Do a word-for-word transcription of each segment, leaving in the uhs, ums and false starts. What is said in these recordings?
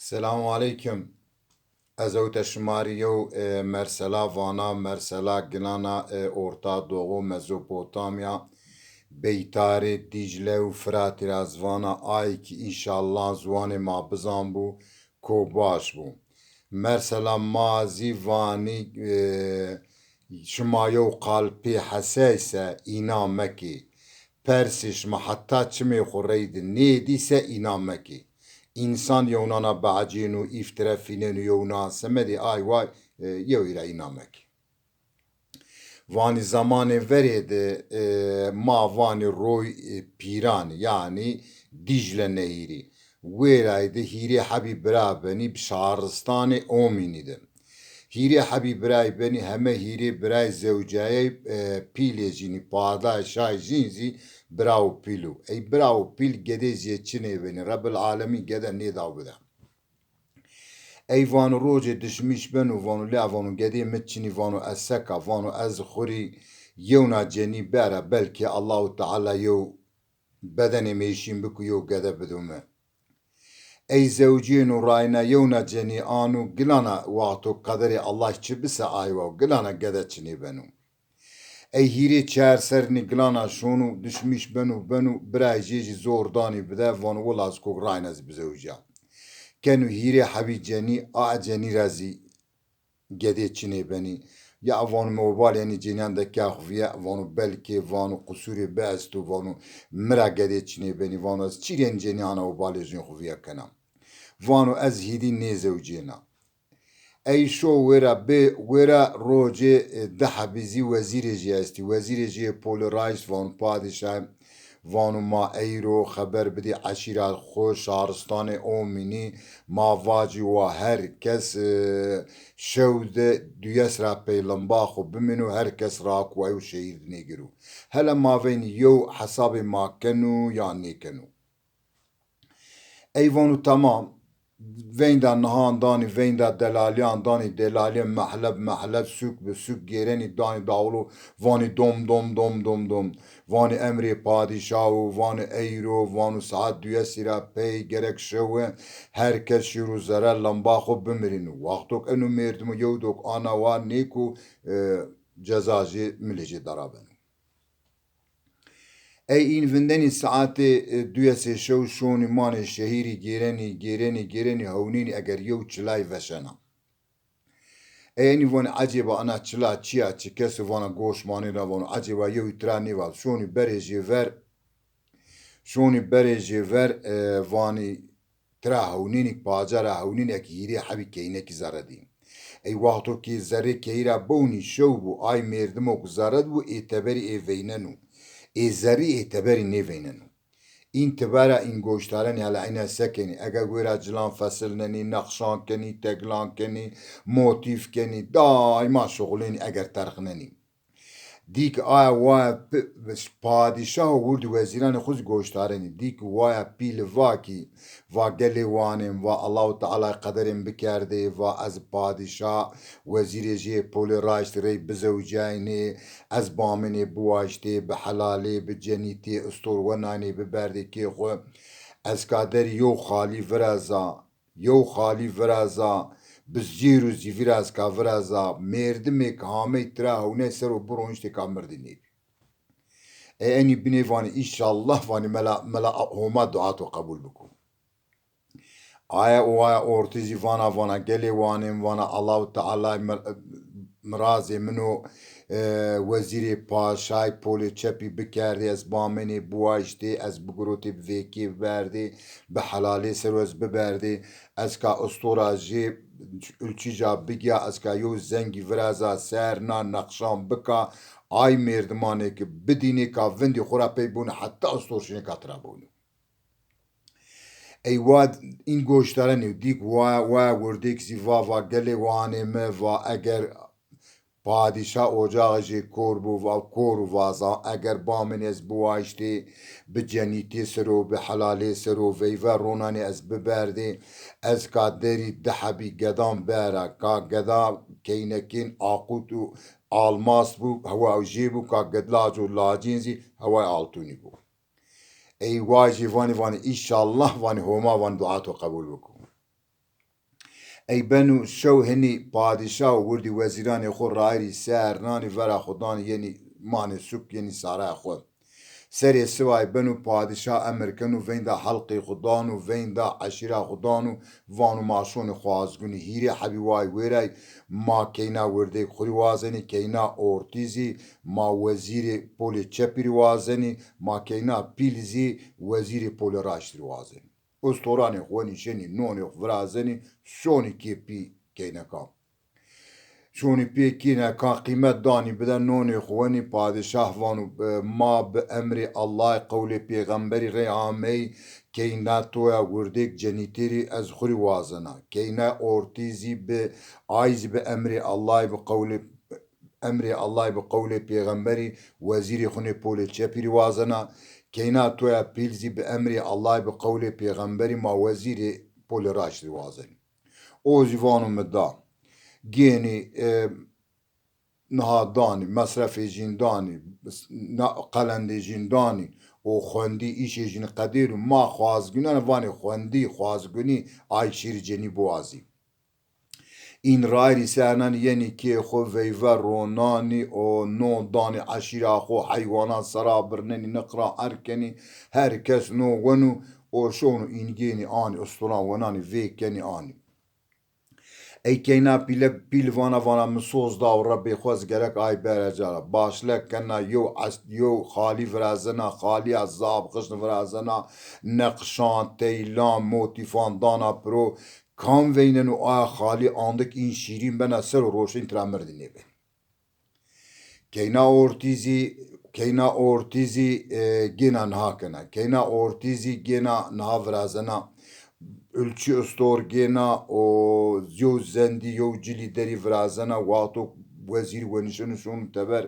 Selamu aleykum. Ez ewte şima rê yew, e, mersela vana, mersela gilana, e, Orta Doğu, Mezopotamya, Beytarê, Dîcle û Firatî ra ez vana, ay ki înşallah ziwanê ma bizan bû, ko baş bû. Mersela ma zî vanî, e, şima yew qal pê hesey se îna mekê. Persê şima heta çimê xwu reydi nêdî se îna mekê. Însan yewnana biecêno, îftire fîneno yewna semedê ay way, e, yewî ra îna mekê. Vanî zemanê verê de, e, ma vanî roy, e, pîranî, yanî Dîcle Nehîrî. Wêrayî de hîrê hebî bira benî bi şaristanê Omînî de. Hîrê hebî birayî benî, heme hîrê birayî zewcayey, e, pîlê jînî, padayê şay jîn zî bira û pîl o. Ey bira û pîl gedê zî yê çinê benî. Rebil alemîn gede nêdaw bide. Ey vano rocê dişmîş beno, vano lê vano gedê mi çinî, vano ez seka, vano ez xwu rî yewna cenî bera, belkî Allahu Teala yew bedenê mêşîn biko, yew gede bido mi. Ey zewcîyêno rayna yewna cenî ano, gilana wexto qederê Allah çi bise aywa, gilana gede çinê beno. Ey hîrê çar sernî gilana şono, dişmîş beno, beno, birayê jê jî zor danî bide, vano wila ez kok rayna ez bizewca. Keno hîrê hebî cenî, a cenî ra zî gedê çinê benî. Ya vano mi obalê enî cenîyan de ke xwu vîye, vano belkê, vano qusûrê biesto, vano mi ra gedê çinê benî, vano ez çîrê enî cenîyana obalê jîn xwu vîye kena. Vano ez hîdî nêzewcêna. Ey şo wêra bê, wêra rocê, e, di hebî zî wezîrê jê estî. Wezîrê jê polê raşt vano padîşay, vano ma eyro xeber bidî eşîra xwu şaristanê Omînî, ma vacî wa her kes, e, şew de duyes ra pey limba xwu bimîno, her kes raku eyo şehîr de nêgiro. Hele ma veynî yew hesabê ma keno ya nêkeno. Ey vano tamam. Veynda nihan danî, veynda delalîyan danî, delalîye mehleb mehleb, sûk bi sûk gêrenî danî dawlo, vanî dom dom dom dom dom. Vanî emrê padîşah o, vanî eyro, vano saet duyesî ra pey gerek şewe, her kes şîro zere limba xwu bimirîno. Wextok eno mêrdimo yew dok ana wa nêko, e, ceza jê milê jê dara beno. Ey în vindenî saetê, e, duyesê şew şonî manê şehîrî gêrenî, gêrenî, gêrenî hewnînî eger yew çilay veşena. Ey enî vanî ecêba ina çila çi ya, çi kes o, vana goş manê ra vano ecêba yewî tira nêva. Şonî berê jê ver, şonî berê jê ver, e, vanî tira hewnînî, paca ra hewnînî eke hîrê hebî keynekî zerre dî. Ey wexto ke zerrê keyî ra bewnî şew bû, ay mêrdimo ke zerre di bû ê teberî ê veyneno. Ê zerrî ê teberî nêveyneno. În tibera în goştarenî hele eyna se kenî, eger wêra cilan fesilnenî, neqşan kenî, teglan kenî, motîf kenî, daîma şuxulênî eger terqnenî. Dî ki aya waya pi-, padîşah û wirdî wezîranê xwu zî goştarenî. Dî ki waya pîli va kî, va gelê wanên, va Allahu Teala qederê mi bikerdê, va ez padîşah, wezîrê jê polê raştî rey bizewcaynê, ez bamênê biwaştê, bi helalê, bi cenîtê, istor wenaynê biberdê kê xwu. Ez ka derî yew xalî viraza, yew xalî viraza, bi zîr û zîvî ra ez ka viraza, mêrdimêk hamey tira hewney ser o bironiştê ka mirdî nêbî. E, enî binê vanî, înşallah vanî mela, mela Homa dua to qebul biko. Aya û aya ortê zî vana, vana gelê wanên, vana Allahu Teala mil-, mirazê min o, e, wezîrê paşay polê çepî bikerdê, ez bamênê biwaştê, ez bigirotê bi vêkê biberdê, bi helalê ser o ez biberdê, ez ka istora jê ulçîca bigîya, ez ka yew zengî viraza ser na neqşan bika, ay mêrdimanê ki bidînê ka vindî xwu ra pey bûnî heta istor şinê ka tira bûnî. Ey wa în goşdarenî û dîk wa, wa wirdêk zî va, va gelê wanê mi, va eger padîşa ocaxê jê kor bû, va kor û vaza, eger bamênê ez biwaştê, bi cenîtê ser o, bi helalê ser o, veyve ronanê ez biberdê, ez ka derî di hebî gedan bera, ka geda keynekên aqut û almas bû, hewa jê bû, ka ged lac û lacên zî heway altûnî bû. Ey wa jî vanî, vanî, înşallah, vanî, Homa, vanî, dua to qebul biko. Ey beno şew hinî padîşah û wirdî wezîranê xo rayîrî ser nanî vera xo danî yenî manê sûk yenî saraya xo. Serê sibayî beno padîşah emir keno veynda helqê xo dano, veynda eşîra xo dano, vano ma şonê xwazgunî. Hîrê hebî way wêray ma keyna wirdêk xo rî wazenî, keyna ortî zî ma wezîrê polê çepî rî wazenî, ma keyna pîl zî wezîrê polê raştî rî wazenî. Ustoranê xo wenî şenî nonê xo virazenî, şonî kê pî keynekan. Şonî pê kîne ka qîmet danî bide nonê xo wenî padîşah vano, e, ma bi emrê Allahî qewlê pêxemberî rê ameyî keyna toya wirdêk cenîtêrî ez xo rî wazena. Keyna ortî zî bi ay zî bi emrê Allahî bi qewlê emrê Allahî bi qewlê pêxemberî wezîrê xo nê polê çepî rî wazena. Keyna toya pîl zî bi emrê Allahî bi qewlê pêxemberî ma wezîrê polê raştî rî wazenî. O zî vano mi da. Gênî, e, niha danî, mesrefê jîn danî, na-, qelendê jîn danî, o xwendî îşê jîn qedêr û ma xwazgunî vanê xwendî, xwazgunî ay şêrî cenî biwazî. În rayîrî ser nanî yenî kê xo veyve ronanî û non danî eşîra xo, heywanan sera birnenî, niqra erkenî, her kes no weno û şono în gênî anî, ustoran wenanî vê kenî anî. Ey keyna pîle, pîl vana, vana mi soz da û Rebbê xo ez gerek ay bere ca ra. Başle kena yew est-, yew xalî virazena, xalîya zaf xişn virazena, neqşan, teylan, motîfan dana piro. Kam veyneno aya xalî andik în şîrîn bena ser û roşên tira mirdî nêbenî. Keyna ortî zî, keyna ortî zî, e, gêna niha kena. Keyna ortî zî gêna niha virazena. Ulçî ustor gêna û yew zendî, yew cilî derî virazena. Waxto wezîrî wenîşeno şono teber,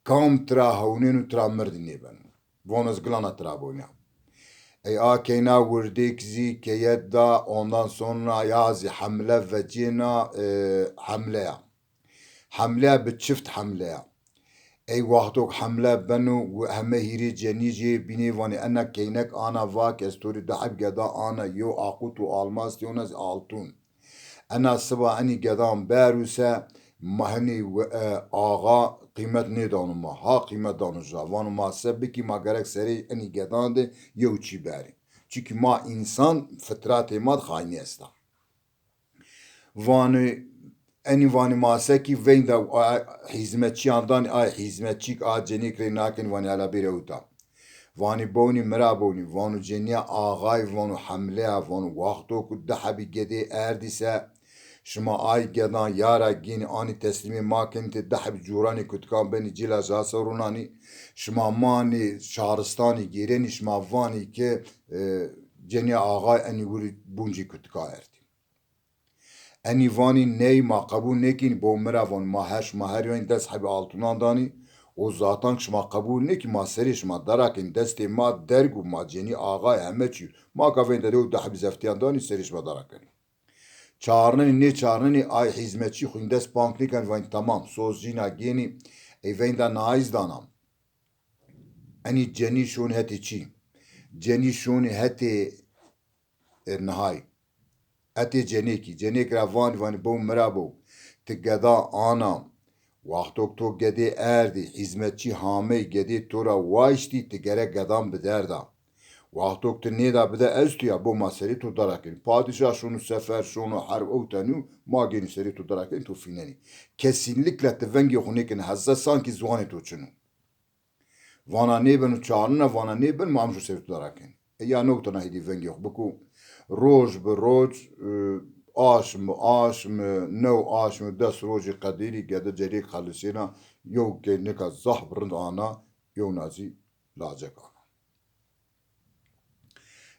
kam tira hewnêno tira mirdî nêbeno. Vano ez gilana tira bonya. Ey a keyna wirdêk zî keyet da, ondan sonra ya zî hemle vecêna, e, hemleya. Hemleya bi çift hemleya. Ey waxtok hemle beno, wi heme hîrê cenî jê bînê vanê ena keynek ana va ke ez to rê di heb geda ana, yew aqut û almastî ona zî altun. Ena siba enî gedan berû se ma henî we-, e, axa qîmet nêdano ma. Ha qîmet dano ja. Vano ma se bikî ma gerek serê enî gedan de yew çî berê. Çunkî ma însan fitratê ma de xaynî esta. Vanî, enî vanî ma se kî veynda a-, hîzmetçîyan danî, ay hîzmetçîk a cenîk rê nakenî vanî hela bêrê ewta. Vanî bownî mira bownî, vano cenîya axay, vano hemleya, vano waxto ku di hebî gedê erdî se, şima ay gedan yara gênî anî teslîmê ma kenî ti di hebî coranê kutikan benî cêla ja se ronanî, şima manî şaristanî gêrenî, şima vanî ke, e, cenîya axay enî wirî buncî kutika erdî. Enî vanî ney ma qebûl nêkînî, bo mi ra von ma her şima her yoyîn des hebî altunan danî. O zatan ki şima qebûl nêkî ma serê şima dara kenî, destê ma derg û ma cenî axay heme çî. Ma ka veyndê yew di hebî zeftîyan danî serê şima dara kenî. Çarnenî nêçarnenî ay hîzmetçî xwîn dest pank nêkenî vanî tamam soz cîna gênî ey veynda nayîz dana. Enî cenî şonî hetê çî? Cenî şonî hetê e, nihay. Etê cenêkî. Cenêk ra vanî, vanî bow mi ra bow. Ti geda ana. Waxtok to gedê erdî, hîzmetçî hamey gedê to ra wayştî, ti gerek gedan biderda. Waxtok ti nêda bide ez tu ya, bo ma serê to dara kenî. Padîşah şono sefer, şono herb, ew tenî, ma gênî serê to dara kenî, to fînenî. Kesînlikle ti vengê xo nêkenî heze, sankî ziwanê to çin o. Vana nêbeno çarnina, vana nêbeno, ma hemşo serê to dara kenî. E, ya newtena hêdî vengê xo biko. Roj bi roj, e, aşm bi aşm, e, new aşm, des rojî qedêrî gede cenêk xelisêna, yew keynika zaf bi rind ana, yewna zî lacek ana.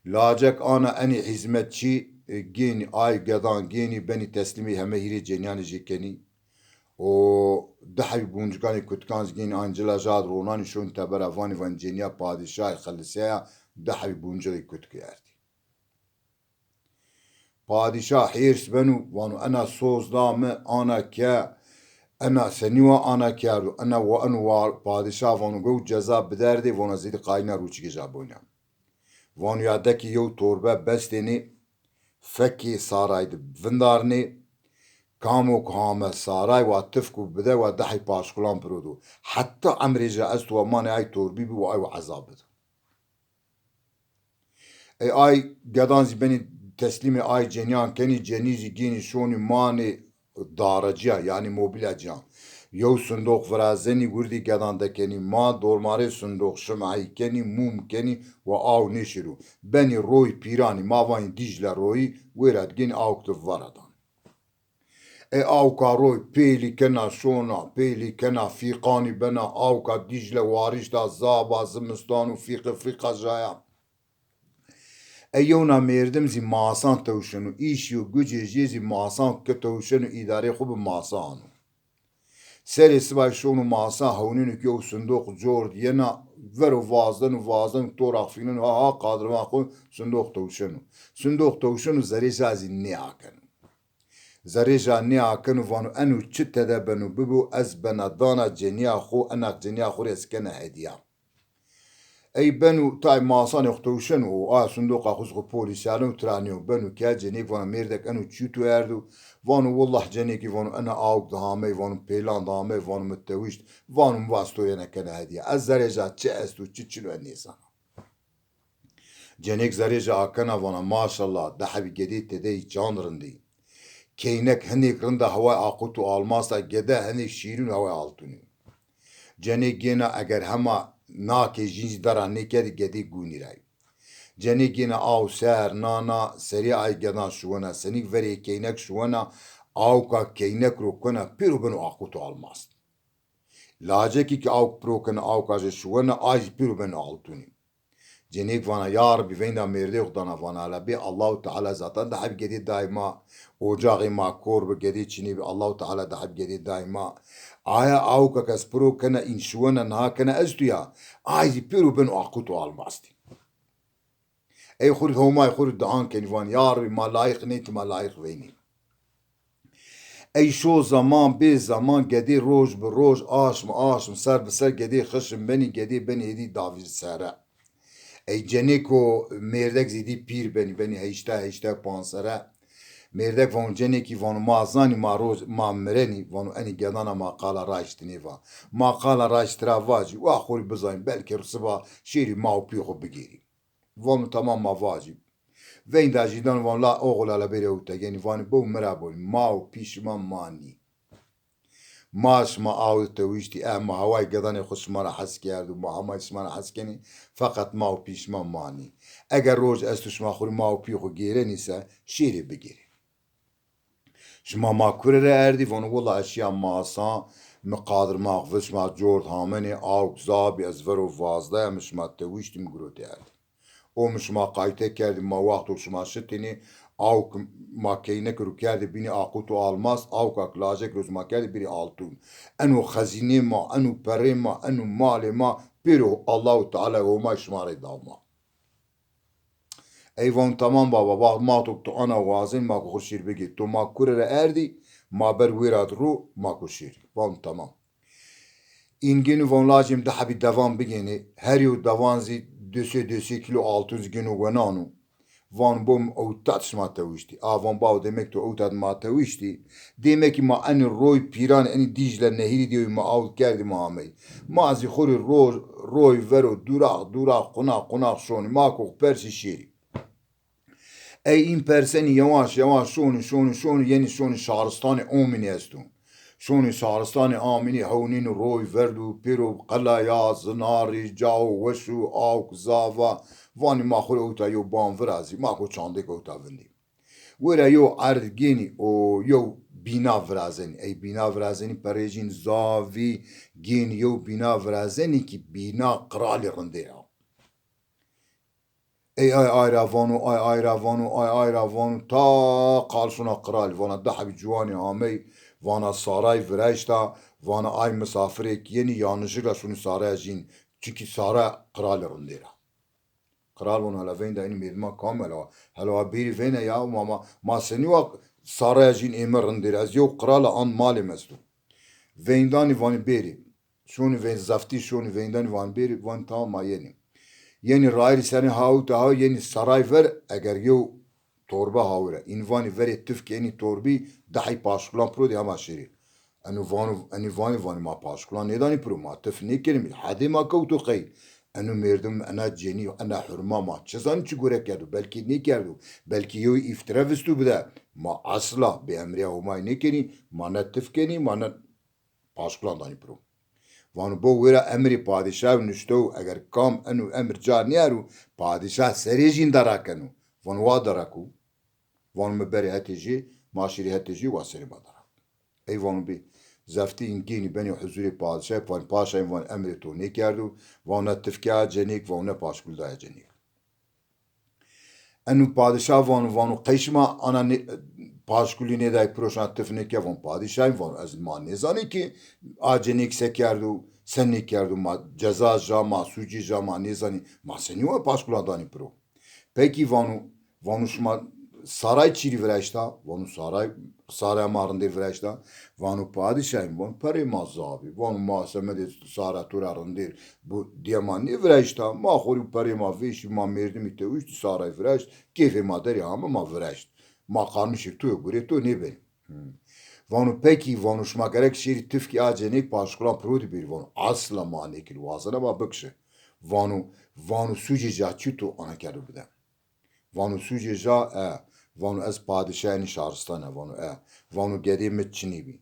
Lacek ana enî hîzmetçî, e, gênî, ay gedan gênî benî teslîmê heme hîrê cenîyanê jê kenî. Û di hebî buncikanê kutikan zî gênî ancila jad ronanî şonî tebera vanî vanî cenîya padîşahî xeliseya di hebî buncixî kutikî erdî. Padîşah hêrs beno, vano ena soz da mi, ana ke, ena senî wa ana kerdo, ena wa eno wa padîşah vano gew ceza biderdê, vano zêdî qayîna rûçikê ja boyna. Vano ya dekê yew torbe bestênê, fekê saray de vindarnê, Kamo ku hame saray wa tifku bide wa dehî paşkulan piro do. Heta emrê ca esto wa manê ay torbî bi wa ay wa ezab bido. Ey ay gedan zî benî teslîmê ay cenîyan kenî, cenî zî gênî şonî manê darecîya, yanî mobîlya cîyan. Yew sindoq virazenî, wirdî gedan dekenî, ma dormarê sindoq şimayî kenî, mûm kenî wa aw nêşêro. Benî roy pîranî, ma vanî Dîcle royî, wêra digênî awk di vara dan. E awka roy pêlî kena şona, pêlî kena fîqanî bena, awka Dîcle warişta zaba zimistan û fîqi fîqa jaya. E yewna mêrdim zî masan tewşeno, îşî û gucê jê zî masan ke tewşeno, îdarê xwu bi masa ano. Serê sibay şono masa hewnêno ki yew sindoq cor di yena, vero vazdeno, vazdeno, toraq fîneno, ha ha qadirma xwu sindoq tewşeno. Sindoq tewşeno, zerê ca zî nêakeno. Zerê ca nêakeno, vano eno çi tede beno bibo, ez bena dana cenîya xwu, enak cenîya xwu rê ez kena hedîya. Ey beno tay masanê xwu tewşeno û aya sindoqa xwu zî xwu polî seno, tira nêyo. Beno ke cenêk vano mêrdek eno çî tu erdo? Vano willah cenêkî, vano ena awk di hamey, vano pêlan di hamey, vano mi tewişt, vano mi va ez to yena kena hedîya. Ez zerê ca çi esto çi çin o ez nêzana. Cenêk zerê ca akena vana, maşallah, di hebî gedê tede yî çand rind î. Keynek hinêk rind a heway aqut û almast a, gede hinêk şîrîn û heway altûnî. Cenêk gêna eger hema nakê jîn zî dera nêkerdî gedê gûnî ra yî. Cenêk gêna aw ser, na na, serê ay gedan şuwena, senîk verê keynek şuwena, awka keynek ro kena pêro beno aqut û almast. Lacekî ki awk piro kena, awka jê şuwena, ay zî pêro beno altûnî. Cenêk vana, ya Rebî, veynda mêrdê xwu dana, vana, hela bê Allahu Teala zaten di heb gedê day ma, ocaxê ma kor bi, gedê çinê bi, Allahu Teala di heb gedê day ma. Aya awka ke ez piro kena, în şiwena niha kena esto ya, ay zî pêro beno aqut û almastî. Ey xwu rê Homay xwu rê dian kenî, vanî, ya Rebî, ma layiq ney, ti ma layiq veynî. Ey şo zeman bê zeman gedê roj bi roj, aşm aşm, ser bi ser gedê xişm benî, gedê benî êdî davîr sere. Ey cenêko mêrdek zî dî pîr benî, benî heşta, heşta û panc sere. Mêrdek vano cenêkî, vano ma zanî ma roj ma mirenî, vano enî gedana ma qala raşt nêva. Ma qala raşt tira vacî, wa xwu rê bizanî, belkî siba şêrî ma û pî xwu bigêrî. Vano tamam, ma vacî. Veynda jî dano, vano la oxil, hela bêrê ewte genî, vanî bo mi ra bonî, ma û pî şima ma nî. Ma şima aw di tewiştî, e ma heway gedanê xwu şima ra hes kerdo, ma hemay şima ra hes kenî, feqet ma û pî şima ma nî. Eger roj esto şima xwu rê ma û pî xwu gêrenî se, şêrê bigêrê. Şima ma kure ra erdî? Vano willa ez şiya masa, mi qadirmax vi, şima cor di hamenê, awk zabî, ez vero vazdaya, mi şima tewiştî, mi girotî erdî. O mi şima qayte kerdî, ma wexto şima şitênê, awk ma keyneke ro kerdî bînî aqut û almast, awka ki lajek ro şima kerdî bînî altûn. Eno xezînê ma, eno perê ma, eno malê ma, pêro Allahu Teala Homay şima rê daw ma. Ey vano tamam baba, va ma to tu ana wazên, ma ku xwu şêr bigê. To ma kure ra erdî, ma ber wêra di ro, ma ku şêr. Vano tamam. În gêno vano lacê mi di hebî devan bigênê, her yew devan zî dusê dusê kîlo altûn zî gêno wenano. Vano bo mi ewta di şima tewiştî. A vano bawo demek to ewta di ma tewiştî. Dêmekî ma enî roy pîran, enî Dîcle nehîrî dî ma aw kerdî ma amey. Ma zî xwu rê ro-, roy vero dûrax dûrax, qunax qunax şonî. Ma ku xwu persî şêrî. Ey în persenî yewaş yewaş şonî şonî şonî yenî şonî şaristanê Omînî esto. Şonî şaristanê Amînî hewnînî roy verdo pêro qelaya, zinarî, cao weş û awk zava. Vanî ma xwu rê ewta yew ban virazî, ma ku çandêk ewta vindî. Wêra yew erd gênî û yew bîna virazenî. Ey bîna virazenî perê jîn zavî, gênî yew bîna virazenî ki bîna qiralî rindêr a. Ey ay ay ra vano, ay ay ra vano, ay ay ra vano, ta qal şona qiralî. Vana di hebî ciwanî amey, vana saray viraşta, vana ay misafirêk yenî, yanlışlıkla şonî saraya jîn. Çunkî saraya qiralî rindêr a. Qral vano hela veynda enî mêrdiman kam hela wa? Hela wa bêrî veyna ya, ma, ma, ma senî wa saraya jîn ê mi rindêr? Ez yew qral a, an malê mi esto. Veyndanî vanî bêrî. Şonî veyndî, zeftî şonî veyndanî vanî bêrî, vanî tamam ma yenî. Yenî rayîrî senî ha ewta ha, yenî saray ver, eger yew torbe hawire. În vanî verê tifkê enî torbî dehey paşkulan piro dî hema şêrî. Eno vano, enî vanî, vanî ma paşkulan nêdanî piro, ma tif nêkenî, hedê ma kewto qey. Eno merdim, ena cenî, ena hurma ma çi zanî çi gore kerdo, belkî nêkerdo, belkî yew îftira visto bide. Ma esla bi emrê Homayî nêkenî, ma ne tif kenî, ma ne paşkulan danî piro. Vano bo wêra emrê padîşahî nuşto, eger kam eno emir ca nêero, padîşah serê jîn dara keno. Vano wa dara ku? Vano mi berê hetê jê, ma şêrî hetê jê, wa serê ma dara. Ey vano bê. Zeftî în gênî benê huzurê padîşahî, vanî paşayîn, vanî emrê to nêkerdo, vano ne tif ke a cenêk, vano ne paşkul daya cenêk. Eno padîşah vano, vano qey şima ana nê-, paşkulî nêdayî piro, şima tif nêke? Vano padîşahîn, vano ez ma nêzanî ki a cenêk se kerdo, se nêkerdo, ma ceza ja, ma sûcê ja ma nêzanî, ma senî wa paşkulan danî piro? Pekî vano, vano şima saray çîrî viraşta? Vano saray, saraya ma rindêr viraşta. Vano padîşahîn, vano perê ma zaf bî. Vano ma semedê sara to ra rindêr bu diye ma nêviraşta. Ma xorî perê ma vêşî, ma merdimî tewiştî, saray viraşt. Kêfê ma derî ame, ma viraşt. Ma qarmişê to yo, gurê to nêbenî. Hmm. Vano pekî, vano şima gerek şêrî tifkî a cenêk paşkulan piro dî bêrî. Vano asla ma nêkir, wazena ma bikişi. Vano, vano sûcê ca çi to ana kerdo bide? Vano sûcê ja e. Vano ez padîşahê enî şaristan a. Vano e. Vano gedê mi çinî bî.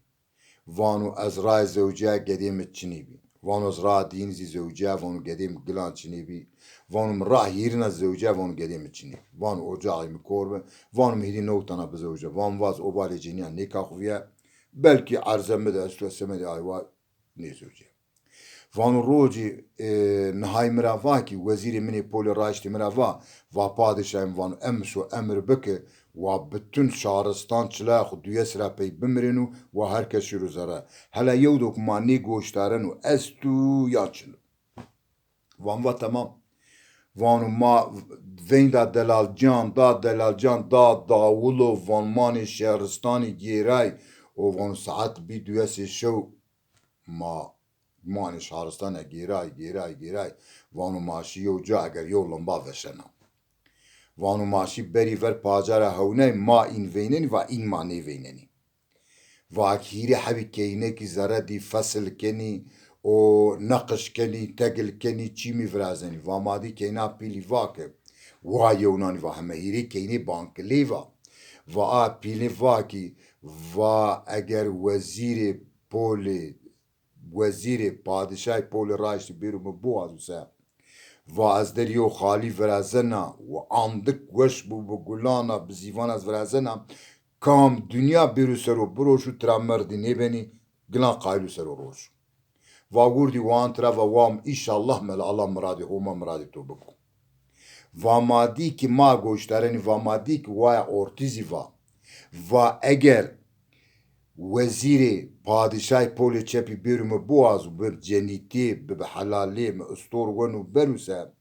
Vano ez raye zewcîya, gedê mi çinî bî. Vano ez ra dîn zî zewcîya, vano gedê mi gilan çinî bî. Vano mi ra hîrina zewcîya, vano gedê mi çinî bî. Vano ocaxê mi kor bi. Vano mi hîrî newtana bizewca. Vano va ez obalê cenîyan nêka xo vîye. Belkî erze mi de esto, semedê ay wa nêzewcîya. Vano rocî, e, nihayî mi ra va kî, wezîrê min ê polê raştî mi ra va, va padîşahîm, vano emr şo emir bike, wa bütün şaristan çilaya xo duyes ra pey bimirêno, wa her kes şêro zere. Hela yew do ki ma nêgoşdareno esto ya çin o. Van va temam. Vano ma veynda delalciyan da, delalciyan da dawulo, van manê şehristanî gêray, o vano saet bî duyesê şew ma manê şaristane gêray, gêray, gêray. Vano ma şî yew ca, eger yew limba veşena. Vano ma şî berî ver paca ra hewnay, ma în veynenî, va în ma nêveynenî. Va hîrê hebî keynekî zere dî fesil kenî û neqiş kenî, tegil kenî, çîmî virazenî. Va ma dî keyna pîlî va ke, wa yewnanî va heme hîrê keynê bankilê va. Va a pîlê va kî, va eger wezîrê polê wezîrê padîşahê polê raştî bêro mi biwazo se. Va ez derî yew xalî virazena, wa andik weş bû, bi gulana, bi zîvana ez virazena. Kam dinya bêro ser o biroşo, tira merdî nêbenî, gilan qayîlo ser o roşo. Va wurdî wan tira va wam, înşallah mela Allah miradê Homa miradê to biko. Va ma dî ki ma goşdarenî, va ma dî ki waya ortî zî va. Va eger wezîrê padîşahê polê çepî bêro mi biwazo, bi cenîtî, bi, bi helalî, mi istor weno bero se,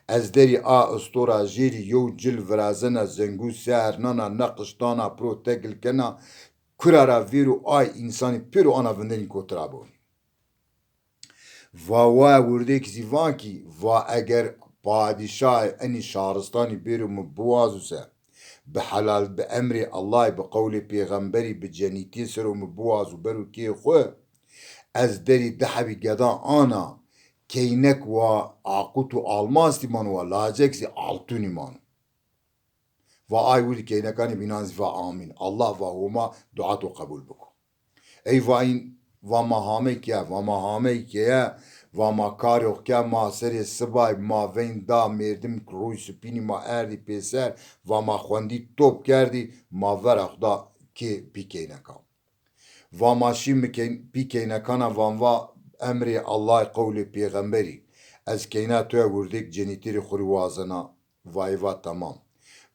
ez derî a istora jêrî yew cil virazena, zengû ser nana, neqiş dana piro, tegil kena, kura ra vêro ay însanî pêro ana vindenî kotira bonî. Va waya wirdêk zî va kî, va eger padîşahê enî şaristanî bêro mi biwazo se, bi helal, bi emrê Allahî, bi qewlê pêxemberî, bi cenîtî ser o mi biwazo bero kê xwu, ez derî di hebî gedan ana, keynek wa aqut û almastî mano, wa lacek zî altûnî mano. Va ay wirdî keynekanê bînan zî va amîn. Allah va Homa dua to qebul biko. Ey va în, va ma hamey keye, va ma hamey keye, va ma karê xo ke, ma serê sibay, ma veyn da merdim ki rûy sipînî, ma erdî pêser, va ma xwendî top kerdî, ma vera xo da kê pî keynekan. Va ma şî mi key-, pî keynekana van va emrê Allahî qewlê pêxemberî. Ez keyna to ya wirdêk cenîtîrê xwu rî wazena. Va ê va temam.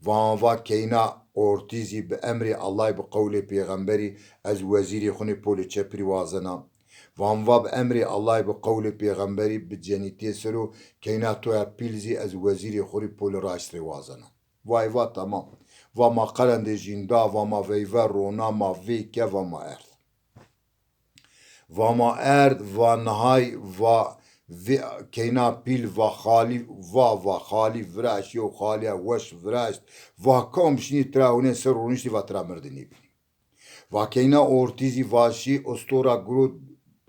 Van va keyna ortî zî bi emrê Allahî bi qewlê pêxemberî ez wezîrê xwu nê polê çepî rî wazena. Van va bi emrê Allahî bi qewlê pêxemberî bi cenîtîyê ser o keyna to ya pîl zî ez wezîrê xwu rî polê raşt rê wazena. Va ê va temam. Va ma qerendê jîn da, va ma veyve rona, ma vê ke, va ma erd. Va ma erd, va nihay, va Vê keyna pîl va xalî, va, va xalî viraşt, yew xalîya weş viraşt. Va kam şinî tira hûnên ser roniştî, va tira mirdî nêbînî. Va keyna ortî zî va şî, ostora girot,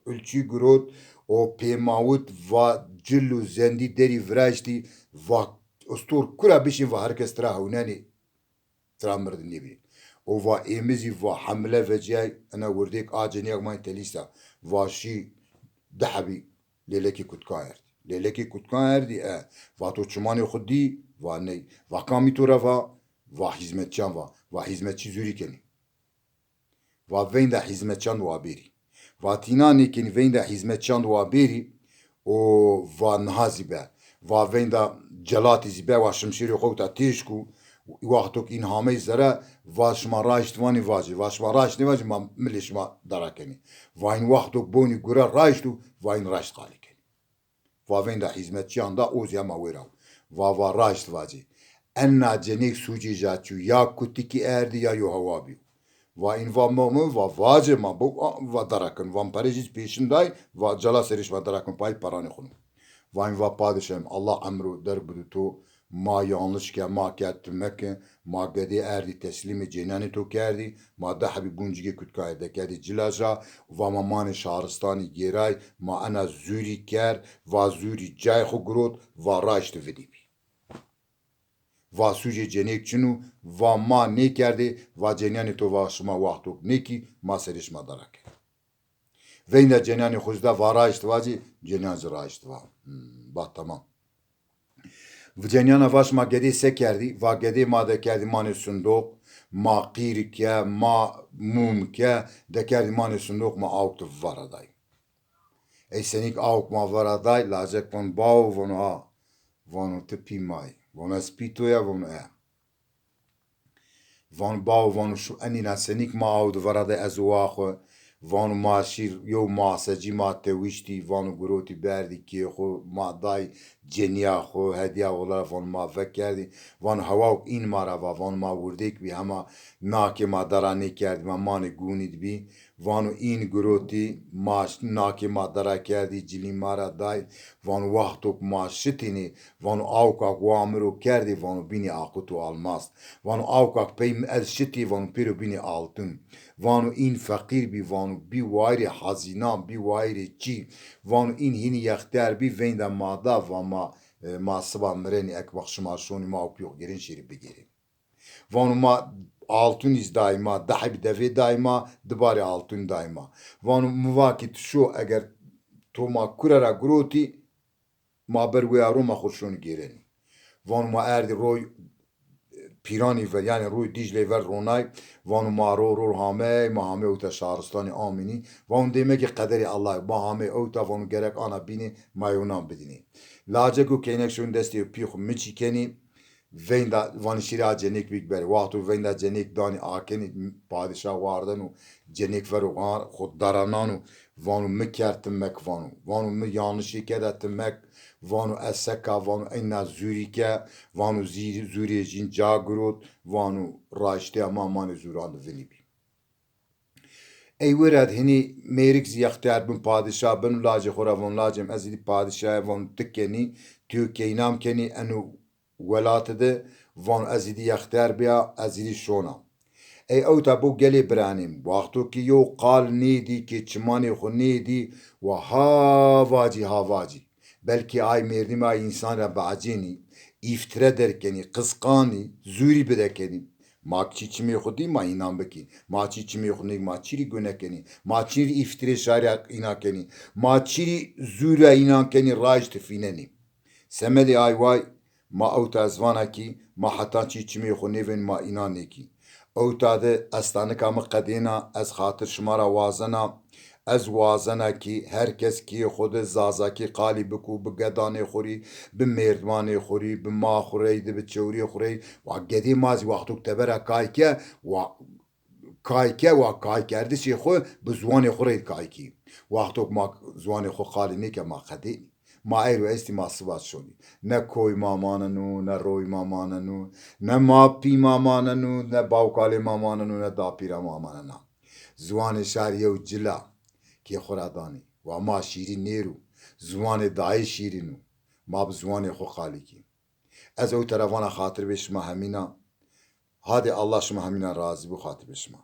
ulçî girot, o pêmawit va cil û zendî derî viraştî, va ostor kura bişîn, va her kes tira hewnenê, tira mirdî nêbînî. O va êmizî va hemle vecîyay, ena wirdêk a cenîyak may telîsa, va şî di hebî lêlekê kutkan erdî. Lêlekê kutkan erdî, e, va to çimanê xwu dî, va ney. Va kamî to ra va, va hîzmetçiyan va, va hîzmetçî zûrî kenî. Va veynda hîzmetçiyan wa bêrî. Va tîna nêkenî, veynda hîzmetçiyan wa bêrî û va niha zî be. Va veynda celatî zî be, wa şimşêrê xo wita têşk û wexto ke în hamey zere, va şima raşt vanî vacî. Va şima raşt nêvacî, ma milê şima dara kenî. Va în wexto ke bonî gure raşt û va în raşt qalî kenî. Va veynda hîzmetçiyan da, o zî hema wêra. Va, va raşt vacî. Ena cenêk sûcê ja çîyo, ya kutikî erdî ya yo hewa bîyo. Va în va ma, ma, va vacê ma bo, a, va dara kin. Va mi perê jî pêşin day, va cela serê şima dara kin, pay peranê xwu no. Va în va padişahim, Allah emro derg bido to, ma yanlış ke, ma ke ti meke, ma gedê erdî teslîmê cênanê to kerdî, ma di hebî guncikê kutkayê dekerdî cila ja, va ma manê şaristanî gêray, ma ena zûrî kerd, va zûrî cayê xwu girot, va raşt vidî bî. Va sûcê cenêk çin o, va ma nêkerdê, va cenîyanê to va şima wexto ke nêkî, ma serê şima dara ke. Veynda cenîyanê xwu zî da, va raşt vacî, cenîyan zî raşt va. Hmm, va temam. Cenîyana va şima gedê se kerdî? Va gedê ma dekerdî manê sindoq, ma qîr ke, ma mûm ke, dekerdî manê sindoq, ma awk di vara day. Ey senîk awk ma vara day, lacek vano bawo, vano ha. Vano ti pî ma yî. Vano ez pî to ya, vano e. Vano bawo, vano şu enîna senîk ma aw di vara de ez û wa xwu. Vano ma şîr yew masecî ma tewiştî, vano girotî berdî kê xwu, ma day cenîya xwu, hedîya olarak vano ma vekerdî. Vano hewa ke în ma ra va, vano ma wirdêk bî hema nakê ma dara nêkerdî, ma manê gûnî di bî. Vano în girotî, ma ş-, nakê ma dara kerdî, cilî ma ra day. Vano wexto ke ma şitînê, vano awka ke wa mi ro kerdê, vano bînî aqut û almast. Vano awka ke pey mi ez şitî, vano pêro bînî altun. Vano în feqîr bî, vano bî wayirê hazînan, bî wayirê çî. Vano în hînî yextiyar bî, veynda ma da, va ma, e, ma siba mirenî, eke ma şima şonî ma û pî xwu gêrên şêrî bigêrên. Vano ma altunî zî day ma, di hebî devê day ma, di barê altunî day ma. Vano mi va kî ti şo, eger to ma kure ra girotî, ma ber wêya ro ma xwu şonî gêrenî. Vano ma erdî roy Pîranî ver, yanî roy Dîcley ver ronay, vano ma ro ro hamey, ma hamey ewta şaristanî amînî. Vano dêmekê qederê Allahî, ma hamey ewta, vano gerek ana bînê, ma yew nan bidînê. Lacek û keynek şon destê pî xwu miçî kenî, veynda vanî şîrê a cenêk bik berê. Wexto veynda cenêk danî akenî, padîşah wardeno, cenêk vero xo dara nano, vano mi kerd ti mek vano. Vano mi yanlişê keda ti mek, vano ez seka, vano eyna zûrî ke, vano zîrî, zûrê jîn ca girot, vano raştîya ma manê zûran di vinî bî. Ey wira di hinî mêrik zî yextiyar bin, padîşah bin û lacê xo ra von lacê mi ez îdî padîşahe, von ti kenî, ti yo keyna mi kenî, eno welate de, von ez îdî yextiyar bîya, ez îdî şona. Ey ewta bo gelê biranê mi, wexto ki yew qal nêdî, ki çimanê xo nêdî, wa ha vacî, ha vacî. Belkî ay mêrdimî ay însan ra biecênî, îftire derkenî, qisqanî, zûrî bidekenî. Ma çî çimê xwu dî, ma înan bikî. Ma çî çimê xwu nêk, ma çîrî gune kenî. Ma çîrî îftirê şarî îna kenî. Ma çîrî zûra înan kenî, raj tifînenî. Semedê ay way, ma ewta ez vana kî, ma heta çî çimê xwu nêvên, ma înan nêkî. Ewta de estanika mi qedêna, ez xatir şima ra wazena, ez wazena kî her kes kê xwu de zazakî qalî biko, bi gedanê xwu rî, bi mêrdimanê xwu rî, bi ma xwu rey de, bi çewrê xwu rey. Wa gedê ma zî wexto ke tebera kay ke, wa kay ke, wa kaykerdişê xwu bi ziwanê xwu rey kay kî. Wexto ke ma ziwanê xwu qalî nêke, ma qedênî. Ma eyro estî, ma siba şonî. Ne koy ma maneno, ne roy ma maneno, ne ma pî ma maneno, ne bawkalê ma maneno, ne dapîra ma manena. Ziwanê şar yew cila kê xwu ra danî. Wa ma şîrî nêro. Ziwanê dayê şîrîn o. Ma bi ziwanê xo qalî kî. Ez ew tera vana xatir bê şima hemîna. Hadê Allah şima hemîna razî bo, xatir bê şima.